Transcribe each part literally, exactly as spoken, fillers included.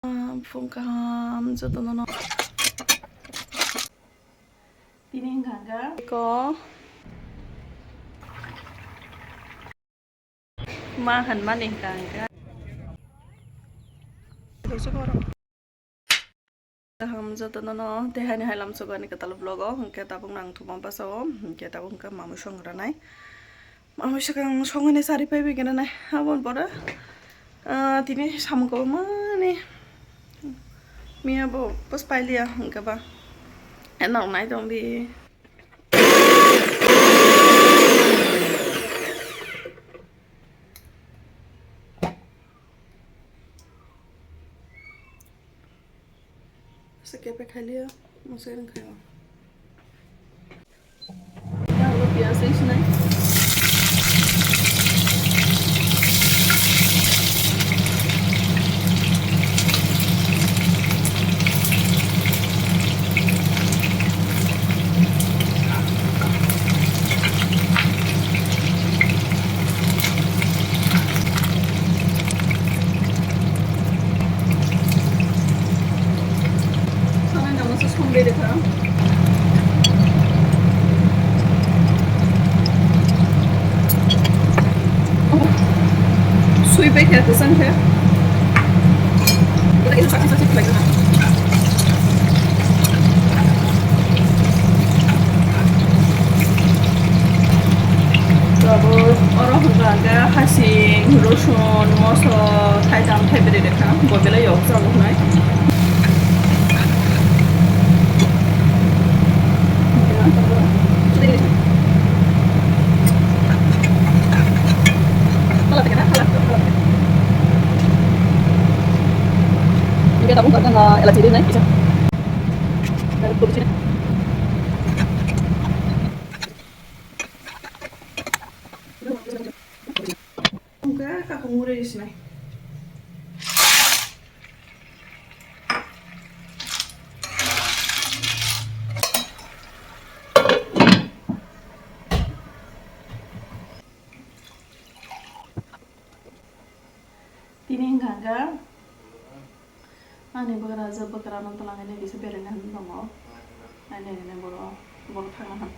Phung kaham jotono no. Tini hwnkha hwnkha ko ma hwnmani hwnkha hwnkha. Kaham jotono no tehani hai lamsogo ani kwtal vlog o, hwnkhe tabuk nang thuma basa o, hwnkhe tabuk hwnkhe mamui song ranai. Mamui swkang songwini chari phaibai gana nai. Aboni pore, ah, tini samung kwbangmani miya bo bus pailiya hwnkhe ba. Enok nai tong di. Asa kepe khailiya, mosai rang khaio. Piyaj isi nai. Sanai namo se songde dekha. Sui pai khe kwchang khe. Tabuk oro hwnkha hwnkhe hasing, rosun, moso, thaitham, thaibri rwkha, bo belai yokjago hwnwi. Elachi rinai kisa. Hwnkhe kakung muri sinai. Tini hwnkha hwnkha ani bwkrajwk bwkrano twlangwi nai kisa beraina hinwi tongo. Ani nini borok, borok thangna han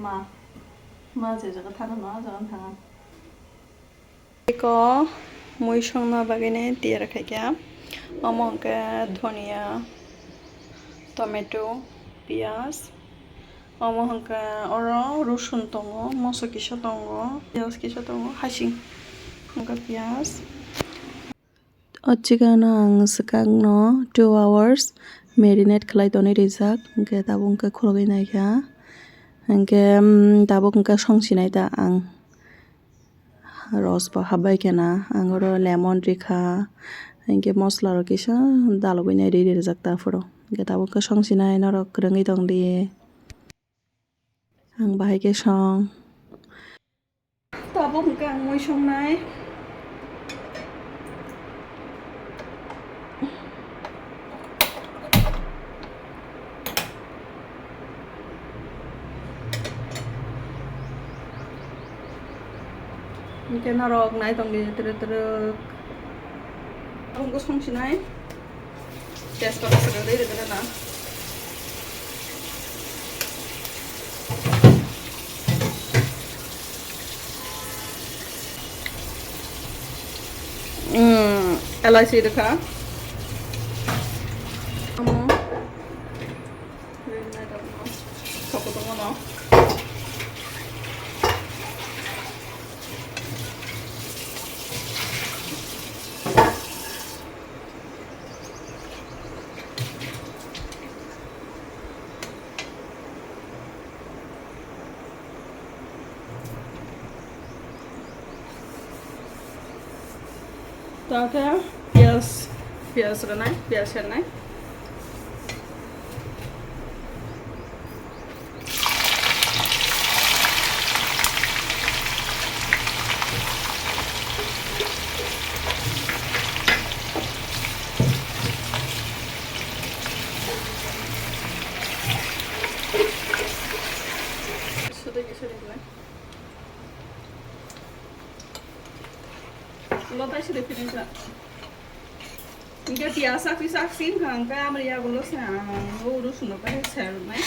ma, ma je jaga thana no, ah jaga thanga. Eko mui songna bagwi nai tiyar khaikha. Omo hwnkhe dhoniya, tomato, piyaj. Omo hwnkhe oro rosun tongo, moso kisa tongo, piyaj kisa tongo, hasing hwnkhe piyaj. O chicken-o ang swkangno two hours marinate khlai tonwi rijak, hwnkhe tabuk hwnkhe khulogwi naikha, hwnkhe, mm, tabuk hwnkhe songsinai ta ang. Rosbo habbai khe na, ang oro lemon rikha, hinkhe mosola rok kisa dalogwi nai ri rijak ta aphuru. Hinkhe tabuk khe songsinai norok kwrwngwi tongdi. Ang bahai khe song. Tabuk hinkhe ang mui songnai. Hinkhe norok nai tongdi twrwk twrwk. Tabuk songsinai. Tejpata swkang dei rwgwlana. Mm, elaichi rwkha. Omo. Sopo tongmano. Tao khe piyaj, piyaj rwnai, piyaj sernai. Sudai, sudai, sudai. Lotai sudai, finish la. Hingke piyaj sak pisak sing kha, hingke amri yagulo se ang o rosuno pai sermai.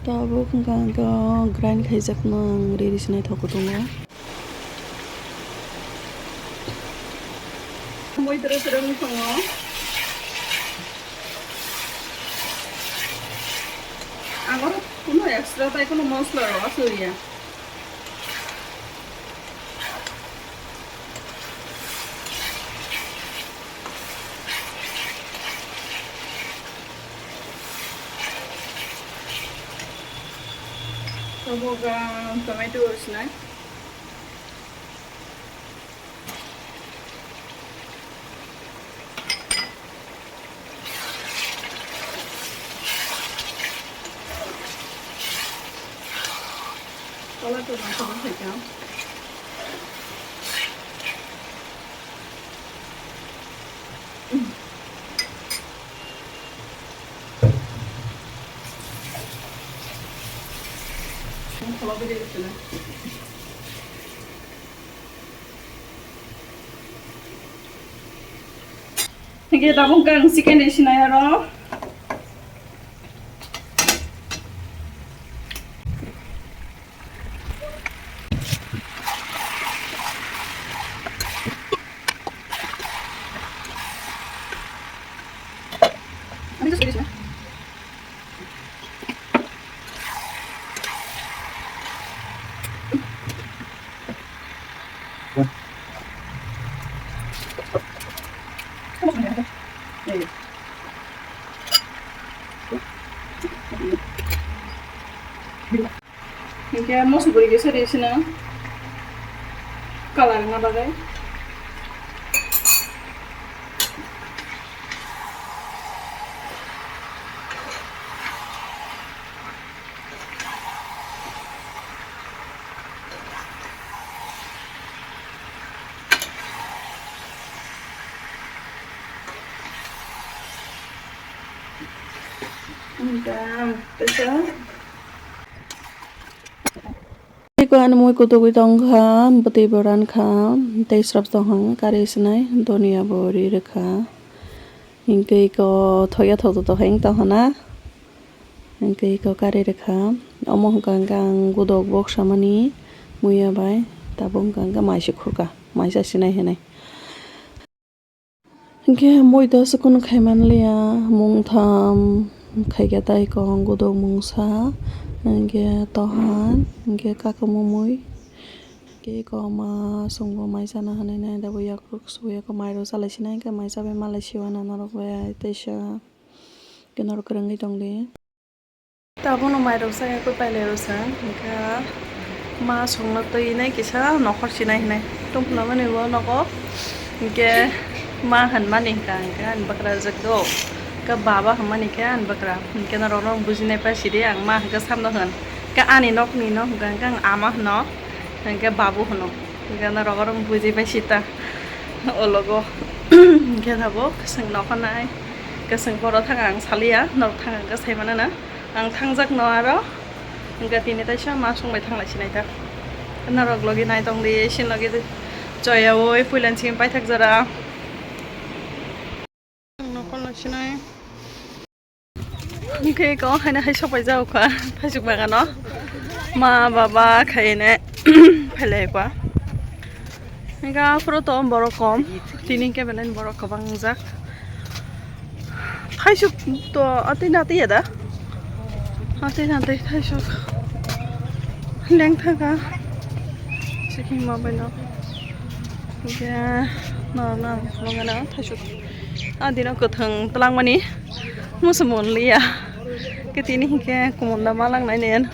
Tabuk hingka hingke o grind khaijakno ang riri sinai thogo tongo. Mui tere tere wng tongo. Ang oro kuno extra tai kuno mosla rok aswk ya. Tabuk ang tomato rw sinai. Tola tola tola khaikha. Hingke tabuk ang chicken ni sinai aro. Hingke moso guri kisa ri sina colour wngna bagwi. Hingke ang teisa. Tei ko ani mui kutugwi tongkha, bwtwi bo rankha, tei srap tongkha, kari sinai, donia bo ri rwkha. Hinkhe iko thokya thokto tongkha, hinkhe tongkha na. Hinkhe iko kari rwkha. Omo hwnkha hinkhe ang gudok boksa mani muiya bai, tabuk hwnkha hinkhe maisa khurkha, maisa sinai hinwi. Hinkhe moido se kunu khai manliya, mungtham khaikhe tei kong gudok mungsa, hinkhe tohan, hinkhe kaka mumui, hinkhe koma songbo mai chana hinwi nai dabo yakruk suya ko mairok salai sinai hinkhe mai chabai malai siwana norok bai teisa hinkhe norok kwrwngwi tongdi. Tabukno mairok chaya khe pailai rwsa, hinkhe ma songno twi nai kisa nokhor sinai hinai tongphla mani bo nogo, hinkhe ma hinmani hinkha hinkhe ani bwkrajwk do, hinkhe baba hinmani khe ani bwkra, hinkhe norokno bujinai pai sidi ang ma hinkhe samno hin, hinkhe ani nokni no hinkha hinkhe ang ama hino, hinkhe babu hino, hinkhe norok oro buji pai sita o logo, hinkhe tabuk chwng nokhornai, hinkhe chwng poro thang ang saliya, norok thang ang khe sai mano na. Ang thangjak no aro, hingke tini taisa ma songbai thanglai sinai ta. Norok logi nai tong di, sin logi choyaui puilan simi paithak jora. Nokol nai sinai. Hingke ko haino hai sopai jago kha, thaisuk bagano. Ma baba khaine phailai kha. Hingke aphuru to borok kom, tini hingke belai borok kwbang jak. Thaisuk to atwi na atwi ya da? Atwi na atwi thaisuk. Lengthaka. Sikima bai no. Hingke no no longana thaisuk. Adino kwthwng twlangmani musu monliya. Ke tini hingke kumunda malang nai nen.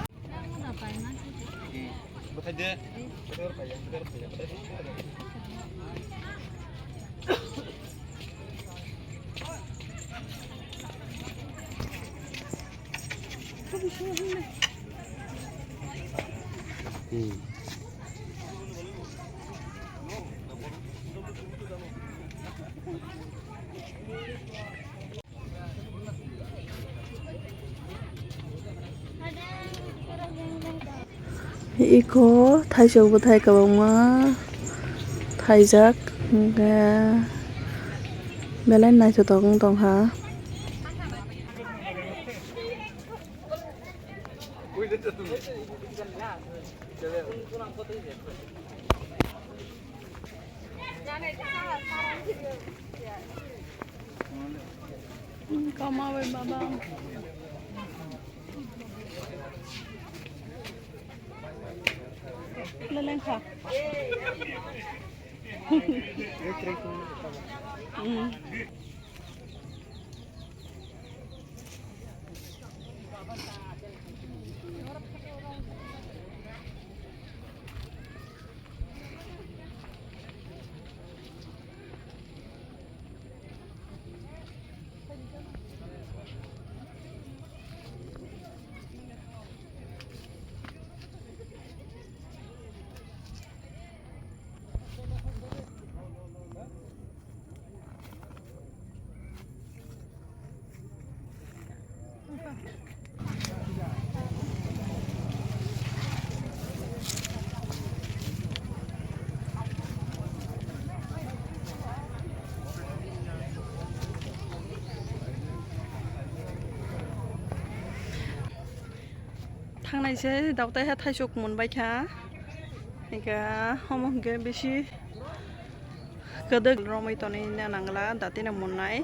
Iko thaisok bwthai kwbangma thaijak, hwnkhe belai naithotok wng tongkha. Kamawi baba. Leleng kha. Hmm. Thangnai se dautai ha thaisok munbai kha. Hingkhe omo hingkhe bisi kwdwk romwi tonwi na nangla, datino munnai.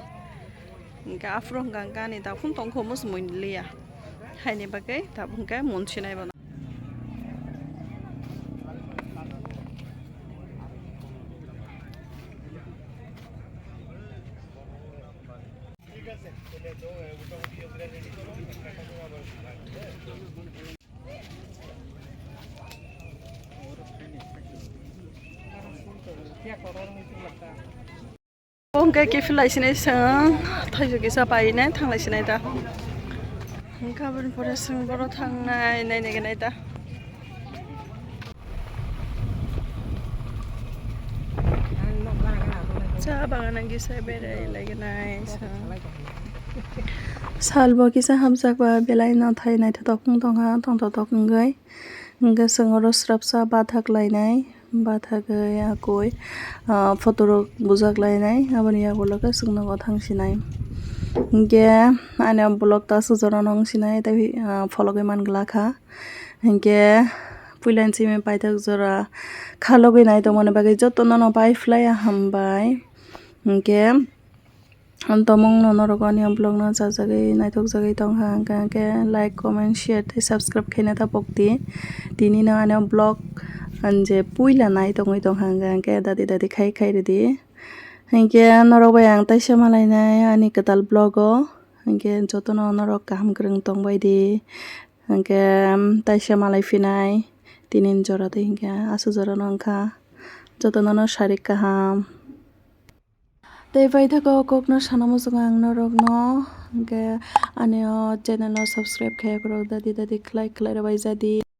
Hingkhe aphuru hwnkha hwnkhe ani daphung tongkho muchung mui liya. Haini bagwi tabuk hwnkhe munsinai bono. Hwnkhe kiphilai sinai chwng, thaisok kisa painai thanglai sinai da. Hwnkhe aboni pore chwng boro thangnai, nainai gwnai da. Cha bagana kisa berai lai gwnai chwng. Salbo kisa hamjakba belai no thai naithotok wng tongkha, tongthotok wngwi. Hwnkhe chwng oro srapsa bathak lainai, bathagwi akoi, ah, photo rok bujak lainai, aboni yagulo khe chwng nogo thang sinai. Hwnkhe ani o vlog ta aswk jora no wng sinai, tei, ah, phologwi man glak kha. Hwnkhe puila ni simi paithak jora khalogwi nai tongmani bagwi jotono no bye phlai ya hambai. Hwnkhe Ang tomung no norok ani o vlog no chajagwi naithok jagwi tongkha, hwnkhe, hwnkhe like, comment, share tei subscribe khaina ta pokdi. Tini no ani o vlog ang je puila nai tongwi tongkha, hwnkhe, hwnkhe dati dati khai khai rwdi. Hwnkhe norok bai ang taisa malainai ani kwtal vlog o, hwnkhe jotono norok kaham kwrwng tongbaidi, hwnkhe taisa malai phinai tini ni jora tei hwnkhe aswk jora no wngkha, jotono no sarik kaham. Tei paithakgo kokno sana muchungo ang norokno, hwnkhe ani o channel no subscribe khaiyakrok dati dati khlai khlai rwbaijadi.